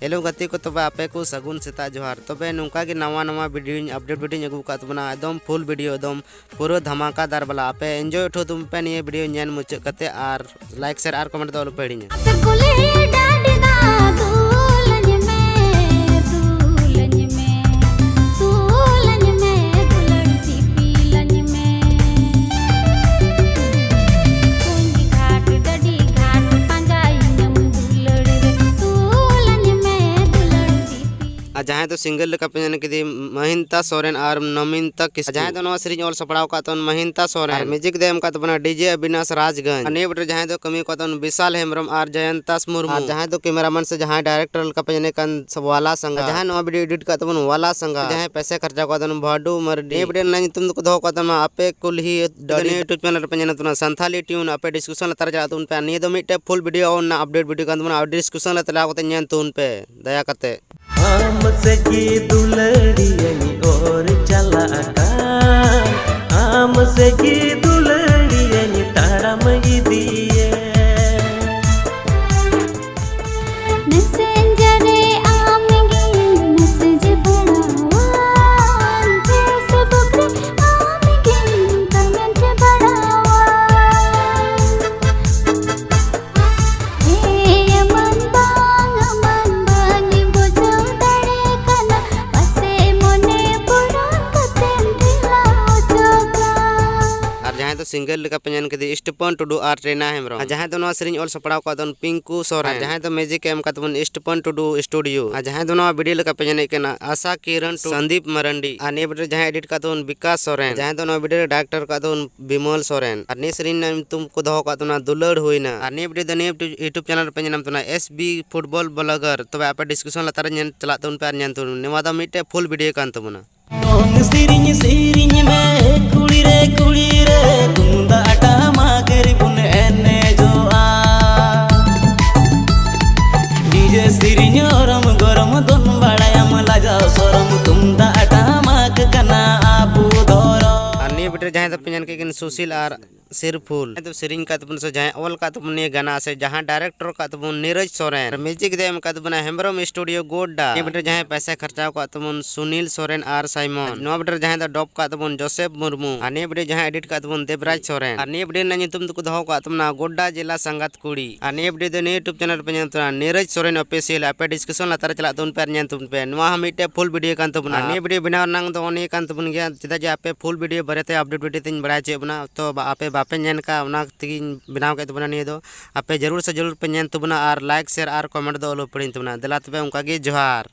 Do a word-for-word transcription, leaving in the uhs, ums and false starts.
Hello ᱜᱟᱛᱮ ᱠᱚ, ᱛᱚᱵᱮ ᱟᱯᱮ ᱠᱚ ᱥᱟᱹᱜᱩᱱ ᱥᱮᱛᱟᱜ ᱡᱚᱦᱟᱨ᱾ ᱛᱚᱵᱮ ᱱᱚᱝᱠᱟ ᱜᱮ ᱱᱟᱣᱟ ᱱᱟᱣᱟ video ᱧ update video ᱧ ᱟᱹᱜᱩ ᱟᱠᱟᱫ ᱛᱟᱵᱚᱱᱟ, ᱮᱠᱫᱚᱢ full video, ᱮᱠᱫᱚᱢ ᱯᱩᱨᱟᱹ ᱫᱷᱟᱢᱟᱠᱟᱫᱟᱨ ᱵᱟᱞᱟ᱾ ᱟᱯᱮ enjoy ᱦᱚᱪᱚ ᱛᱟᱵᱚᱱ ᱯᱮ ᱱᱤᱭᱟᱹ video ᱧᱮᱞ ᱢᱩᱪᱟᱹᱫ ᱠᱟᱛᱮ, ᱟᱨ like, share ᱟᱨ comment ᱫᱚ ᱟᱞᱚ ᱯᱮ ᱦᱤᱲᱤᱧᱟ᱾ ᱟᱯᱮ ᱠᱩᱞᱤ ᱰᱟᱹᱰᱤ ᱫᱟᱜ ᱫᱩᱞᱟᱹᱧ ᱢᱮ, ᱫᱩᱞᱟᱹᱧ ᱢᱮ, ᱫᱩᱞᱟᱹᱧ ᱢᱮ, ᱫᱩᱞᱟᱹᱲ ᱫᱤᱯᱤᱞᱟᱹᱧ ᱢᱮ᱾ ᱠᱩᱧᱡᱤ ᱜᱷᱟᱴ, ᱰᱟᱹᱰᱤ ᱜᱷᱟᱴ, ᱯᱟᱸᱡᱟᱭᱤᱧᱟᱢ ᱫᱩᱞᱟᱹᱲ ᱨᱮ, ᱫᱩᱞᱟᱹᱧ ᱢᱮ, ᱫᱩᱞᱟᱹᱲ ᱫᱤᱯᱤᱞ᱾ ᱟᱨ ᱡᱟᱦᱟᱸᱭ ᱫᱚ single ᱞᱮᱠᱟ ᱯᱮ ᱧᱮᱞ ᱠᱮᱫᱮ, ᱢᱚᱦᱤᱱᱛᱟ ᱥᱚᱨᱮᱱ ᱟᱨ ᱱᱚᱢᱤᱱᱛᱟ ᱠᱤᱥᱠᱩ᱾ ᱟᱨ ᱡᱟᱦᱟᱸᱭ ᱫᱚ ᱱᱚᱣᱟ ᱥᱮᱨᱮᱧ ᱚᱞ ᱥᱟᱯᱲᱟᱣ ᱟᱠᱟᱫ ᱛᱟᱵᱚᱱ ᱢᱚᱦᱤᱱᱛᱟ ᱥᱚᱨᱮᱱ, ᱟᱨ music ᱫᱚ ᱮᱢ ᱟᱠᱟᱫ ᱛᱟᱵᱚᱱᱟ DJ ᱚᱵᱤᱱᱟᱥ ᱨᱟᱡᱽᱜᱚᱸᱡᱽ᱾ ᱟᱨ ᱱᱤᱭᱟᱹ video ᱨᱮ ᱡᱟᱦᱟᱸᱭ ᱫᱚ ᱠᱟᱹᱢᱤ ᱟᱠᱟᱫ ᱛᱟᱵᱚᱱ ᱵᱤᱥᱟᱞ ᱦᱮᱢᱵᱨᱚᱢ ᱟᱨ ᱡᱚᱭᱚᱱᱛᱟ ᱢᱩᱨᱢᱩ᱾ ᱟᱨ ᱡᱟᱦᱟᱸᱭ ᱫᱚ cameraman ᱥᱮ ᱡᱟᱦᱟᱸᱭ director ᱞᱮᱠᱟ ᱯᱮ ᱧᱮᱞᱮ ᱠᱟᱱ ᱥᱮ ᱣᱟᱞᱟ ᱥᱟᱸᱜᱟ᱾ ᱟᱨ ᱡᱟᱦᱟᱸᱭ ᱱᱚᱣᱟ video edit ᱟᱠᱟᱫ ᱛᱟᱵᱚᱱ ᱣᱟᱞᱟ ᱥᱟᱸᱜᱟ᱾ ᱟᱨ ᱡᱟᱦᱟᱸᱭ ᱯᱚᱭᱥᱟ ᱠᱷᱚᱨᱪᱟ ᱟᱠᱟᱫ ᱛᱟᱵᱚᱱ ᱵᱷᱟᱰᱩ ᱢᱟᱨᱰᱤ᱾ ᱱᱤᱭᱟᱹ video ᱨᱮᱱᱟᱜ ᱧᱩᱛᱩᱢ ᱫᱚᱠᱚ ᱫᱚᱦᱚ ᱟᱠᱟᱫ ᱛᱟᱵᱚᱱᱟ ᱟᱯᱮ ᱠᱩᱞᱦᱤ ᱰᱟᱹᱰᱤ᱾ YouTube channel ᱨᱮᱯᱮ ᱧᱮᱞ ᱛᱟᱵᱚᱱᱟ ᱥᱟᱱᱛᱷᱟᱞᱤ tune, ᱟᱯᱮ description ᱞᱟᱛᱟᱨ ᱨᱮ ᱪᱟᱞᱟᱜ ᱛᱟᱵᱚᱱ ᱯᱮ᱾ ᱱᱤᱭᱟᱹ ᱫᱚ ᱢᱤᱫᱴᱮᱡ full video ᱚᱱᱟ update video ᱠᱟᱱ ᱛᱟᱵᱚᱱᱟ, ᱟᱨ description ᱨᱮ ᱪᱟᱞᱟᱣ ᱠᱟᱛᱮ ᱧᱮᱞ ᱛᱟᱵᱚᱱ ᱯᱮ ᱫᱟᱭᱟ ᱠᱟᱛᱮ᱾ ᱟᱢ ᱥᱮᱡ ᱫᱩᱞᱟᱹᱲᱤᱭᱟᱹᱧ ᱚᱨ ᱪᱟᱞᱟᱜ ᱠᱟᱱ, ᱟᱢ ᱥᱮᱡ ᱫᱩᱞᱟᱹᱲᱤᱭᱟᱹᱧ ᱛᱟᱲᱟᱢ ᱤᱫᱤᱭᱮ᱾ Messenger ᱨᱮ ᱟᱢ ᱜᱮᱧ message ᱵᱟᱲᱟᱣᱟᱢ, Facebook ᱨᱮ ᱟᱢ ᱜᱮᱧ comment ᱵᱟᱲᱟᱣᱟᱢ᱾ ᱦᱮᱸ, ᱮᱢᱟᱱ ᱵᱟᱝ ᱮᱢᱟᱱ ᱵᱟᱹᱧ ᱵᱩᱡᱷᱟᱹᱣ ᱫᱟᱲᱮ ᱠᱟᱱᱟ, ᱯᱟᱥᱮ ᱢᱚᱱᱮ ᱯᱩᱨᱚᱱ ᱠᱟᱛᱮᱢ ᱴᱷᱮᱞᱟᱣ ᱦᱚᱪᱚ ᱠᱟᱱ᱾ ᱟᱨ ᱡᱟᱦᱟᱸᱭ ᱫᱚ single ᱞᱮᱠᱟ ᱯᱮ ᱧᱮᱞ ᱠᱮᱫᱮ, ᱥᱴᱤᱯᱷᱚᱱ ᱴᱩᱰᱩ ᱟᱨ ᱨᱮᱱᱟ ᱦᱮᱢᱵᱨᱚᱢ᱾ ᱟᱨ ᱡᱟᱦᱟᱸᱭ ᱫᱚ ᱱᱚᱣᱟ ᱥᱮᱨᱮᱧ ᱚᱞ ᱥᱟᱯᱲᱟᱣ ᱟᱠᱟᱫ ᱫᱚ ᱯᱤᱝᱠᱩ ᱥᱚᱨᱮᱱ᱾ ᱟᱨ ᱡᱟᱦᱟᱸᱭ ᱫᱚ music ᱮ ᱮᱢ ᱟᱠᱟᱫ ᱛᱟᱵᱚᱱ ᱥᱴᱤᱯᱷᱚᱱ ᱴᱩᱰᱩ studio᱾ ᱟᱨ ᱡᱟᱦᱟᱸᱭ ᱫᱚ ᱱᱚᱣᱟ video ᱞᱮᱠᱟ ᱯᱮ ᱧᱮᱞᱮᱫ ᱠᱟᱱᱟ ᱟᱥᱟ ᱠᱤᱨᱚᱱ ᱴᱩᱰᱩ, ᱥᱚᱱᱫᱤᱯ ᱢᱟᱨᱟᱱᱰᱤ᱾ ᱟᱨ ᱱᱤᱭᱟᱹ video ᱨᱮ ᱡᱟᱦᱟᱸᱭ edit ᱟᱠᱟᱫ ᱛᱟᱵᱚᱱ ᱵᱤᱠᱟᱥ ᱥᱚᱨᱮᱱ᱾ ᱟᱨ ᱡᱟᱦᱟᱸᱭ ᱫᱚ ᱱᱚᱣᱟ video ᱨᱮ director ᱟᱠᱟᱫ ᱛᱟᱵᱚᱱ ᱵᱤᱢᱚᱞ ᱥᱚᱨᱮᱱ᱾ ᱟᱨ ᱱᱤᱭᱟᱹ ᱥᱮᱨᱮᱧ ᱨᱮᱱᱟᱜ ᱧᱩᱛᱩᱢ ᱠᱚ ᱫᱚᱦᱚ ᱟᱠᱟᱫ ᱛᱟᱵᱚᱱᱟ ᱫᱩᱞᱟᱹᱲ ᱦᱩᱭᱱᱟ᱾ ᱟᱨ ᱱᱤᱭᱟᱹ video ᱫᱚ ᱱᱤᱭᱟᱹ YouTube channel ᱨᱮᱯᱮ ᱧᱮᱞ ᱧᱟᱢ ᱛᱟᱵᱚᱱᱟ S B football blogger᱾ ᱛᱚᱵᱮ ᱟᱯᱮ description ᱞᱟᱛᱟᱨ ᱨᱮ ᱧᱮᱞ ᱪᱟᱞᱟᱜ ᱛᱟᱵᱚᱱ ᱯᱮ ᱟᱨ ᱧᱮᱞ ᱛᱟᱵᱚᱱ ᱯᱮ᱾ ᱱᱚᱣᱟ ᱫᱚ ᱢᱤᱫᱴᱮᱡ full video ᱠᱟᱱ ᱛᱟᱵᱚᱱᱟ᱾ ᱫᱚᱝ ᱥᱮᱨᱮᱧ ᱥᱮᱨᱮᱧ ᱢᱮ, ᱠᱩᱲᱤ ᱨᱮ ᱠᱩᱲᱤ ᱨᱮ, ᱛᱩᱢᱫᱟᱜ ᱴᱟᱢᱟᱠ ᱨᱮᱵᱚᱱ ᱮᱱᱮᱡᱚᱜᱼᱟ᱾ DJ ᱥᱮᱨᱮᱧ ᱚᱨᱚᱢ ᱜᱚᱨᱚᱢ, ᱫᱚᱱ ᱵᱟᱲᱟᱭᱟᱢ ᱞᱟᱡᱟᱣ ᱥᱚᱨᱚᱢ, ᱛᱩᱢᱫᱟᱜ ᱴᱟᱢᱟᱠ ᱠᱟᱱᱟ ᱟᱵᱚ ᱫᱷᱚᱨᱚᱢ᱾ ᱟᱨ ᱱᱤᱭᱟᱹ video ᱨᱮ ᱡᱟᱦᱟᱸᱭ ᱫᱚᱯᱮ ᱧᱮᱞ ᱠᱮᱫ ᱠᱤᱱ ᱥᱩᱥᱤᱞ ᱟᱨ ᱥᱤᱨᱯᱷᱩᱞ᱾ ᱡᱟᱦᱟᱸᱭ ᱫᱚ ᱥᱮᱨᱮᱧ ᱠᱟᱫ ᱛᱟᱵᱚᱱ ᱥᱮ ᱡᱟᱦᱟᱸᱭ ᱚᱞ ᱠᱟᱫ ᱛᱟᱵᱚᱱ ᱱᱤᱭᱟᱹ ᱜᱟᱱᱟ ᱥᱮ ᱡᱟᱦᱟᱸᱭ director ᱠᱟᱫ ᱛᱟᱵᱚᱱ ᱱᱤᱨᱚᱡᱽ ᱥᱚᱨᱮᱱ, ᱟᱨ music ᱫᱚ ᱮᱢ ᱠᱟᱫ ᱛᱟᱵᱚᱱᱟ ᱦᱮᱢᱵᱨᱚᱢ ᱥᱴᱩᱰᱤᱭᱳ ᱜᱳᱰᱰᱟ᱾ ᱱᱤᱭᱟᱹ video ᱨᱮ ᱡᱟᱦᱟᱸᱭ ᱯᱚᱭᱥᱟ ᱠᱷᱚᱨᱪᱟᱣ ᱠᱟᱫ ᱛᱟᱵᱚᱱ ᱥᱩᱱᱤᱞ ᱥᱚᱨᱮᱱ ᱟᱨ ᱥᱟᱭᱢᱚᱱ᱾ ᱱᱚᱣᱟ video ᱨᱮ ᱡᱟᱦᱟᱸᱭ ᱫᱚ ᱰᱚᱵ ᱠᱟᱫ ᱛᱟᱵᱚᱱ ᱡᱳᱥᱮᱯ ᱢᱩᱨᱢᱩ᱾ ᱟᱨ ᱱᱤᱭᱟᱹ video ᱡᱟᱦᱟᱸᱭ edit ᱠᱟᱫ ᱛᱟᱵᱚᱱ ᱫᱮᱵᱽᱨᱟᱡᱽ ᱥᱚᱨᱮᱱ᱾ ᱟᱨ ᱱᱤᱭᱟᱹ video ᱨᱮᱱᱟᱜ ᱧᱩᱛᱩᱢ ᱫᱚᱠᱚ ᱫᱚᱦᱚ ᱠᱟᱫ ᱛᱟᱵᱚᱱᱟ ᱜᱳᱰᱰᱟ ᱡᱮᱞᱟ ᱥᱟᱸᱜᱟᱛ ᱠᱩᱲᱤ᱾ ᱟᱨ ᱱᱤᱭᱟᱹ video ᱫᱚ ᱱᱤᱭᱟᱹ YouTube channel ᱨᱮᱯᱮ ᱧᱮᱞ ᱛᱟᱵᱚᱱᱟ ᱱᱤᱨᱚᱡᱽ ᱥᱚᱨᱮᱱ official᱾ ᱟᱯᱮ description ᱞᱟᱛᱟᱨ ᱨᱮ ᱪᱟᱞᱟᱜ ᱛᱟᱵᱚᱱ ᱯᱮ ᱟᱨ ᱧᱮᱞ ᱛᱟᱵᱚᱱ ᱯᱮ᱾ ᱱᱚᱣᱟ ᱦᱚᱸ ᱢᱤᱫᱴᱮᱡ full video ᱠᱟᱱ ᱛᱟᱵᱚᱱᱟ᱾ ᱟᱨ ᱱᱤᱭᱟᱹ video ᱵᱮᱱᱟᱣ ᱨᱮᱱᱟᱜ ᱫᱚ ᱚᱱᱮ ᱠᱟᱱ ᱛᱟᱵᱚᱱ ᱜᱮᱭᱟ, ᱪᱮᱫᱟᱜ ᱡᱮ ᱟᱯᱮ full video ᱵᱟᱨᱮᱛᱮ update video ᱛᱤᱧ ᱵᱟᱲᱟᱭ ᱦᱚᱪᱚᱭᱮᱫ ᱵᱚᱱᱟ, ᱛᱚ ᱵᱟ-, ᱟᱯᱮ ᱵᱟᱯᱮ ᱧᱮᱞ ᱠᱟᱜᱼᱟ, ᱚᱱᱟ ᱛᱮᱜᱮᱧ ᱵᱮᱱᱟᱣ ᱠᱮᱫ ᱛᱟᱵᱚᱱᱟ ᱱᱤᱭᱟᱹ ᱫᱚ᱾ ᱟᱯᱮ ᱡᱟᱹᱨᱩᱲ ᱥᱮ ᱡᱟᱹᱨᱩᱲ ᱯᱮ ᱧᱮᱞ ᱛᱟᱵᱚᱱᱟ ᱟᱨ like, share ᱟᱨ comment ᱫᱚ ᱟᱞᱚ ᱯᱮ ᱦᱤᱲᱤᱧ ᱛᱟᱵᱚᱱᱟ᱾ ᱫᱮᱞᱟ ᱛᱚᱵᱮ ᱚᱱᱠᱟ ᱜᱮ ᱡᱚᱦᱟᱨ᱾